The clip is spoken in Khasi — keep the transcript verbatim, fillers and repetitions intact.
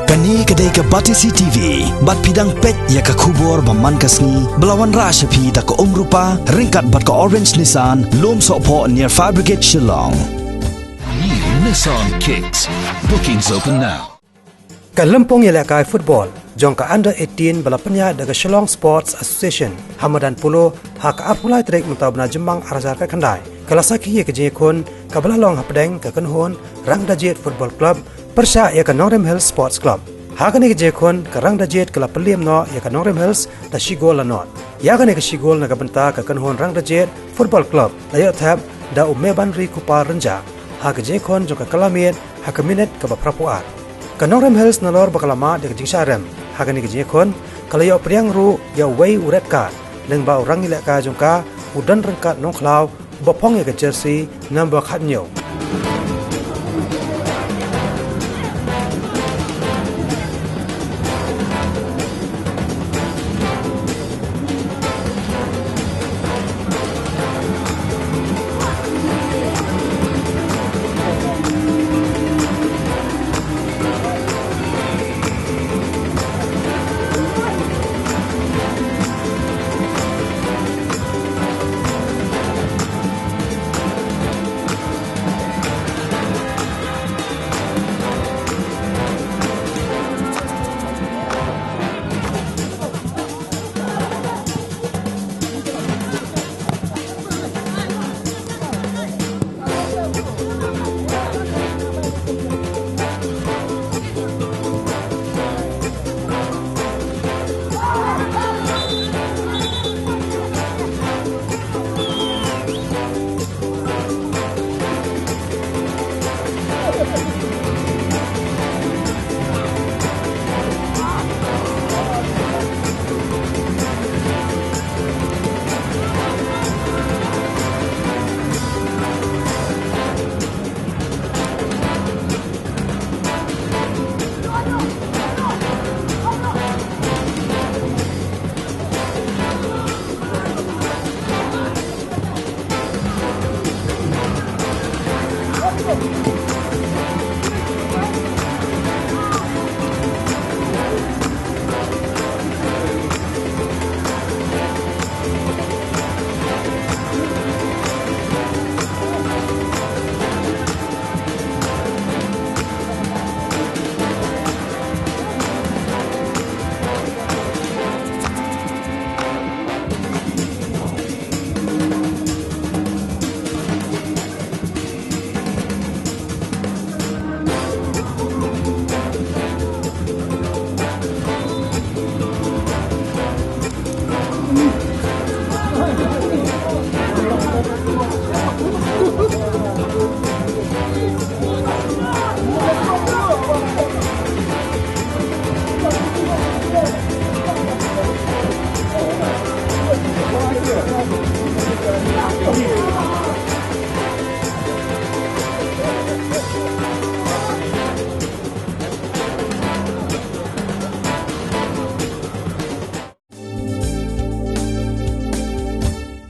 Kane ka dei ka Batesi T V, bad phi dang peit ïa ka khubor ba man ka sngi, ba la wanrah sha phi da ka Umrupa, ryngkat bad ka Orange Nissan, Lumsohphoh near Fire Brigade Shillong. New Nissan Kicks. Bookings open now. Ka lympung ïalehkai football jong ka under eighteen ba la pynïaid da ka Shillong Sports Association ha madan Polo ha ka arphew lai tarik mynta u bnai Jymmang ar hajar khatkhyndai, ka la sakhi ïa ka jingïakhun kaba la long hapdeng ka kynhun Rangdajied Football Club pyrshah ïa ka Nongrim Hills Sports Club. Ha kane ka jingïakhun, ka Rangdajied ka la pynliem noh ïa ka Nongrim Hills da shi gol la nod. Ïa kane ka shi gol na ka bynta ka kynhun Rangdajied Football Club la ïoh thep da u Mebanri Kupar Rynjah ha ka jingïakhun jong ka kylla miet ha ka minit kaba phra phew ar. Ka Nongrim Hills nalor ba ka la mad ïa ka jingshah rem ha kane ka jingïakhun, ka la ïoh pdiang ruh ïa uwei u red card lyngba u rangïalehkai jong ka, u Donryngkat Nongkhlaw, uba phong ïa ka jersey number khathynñiew.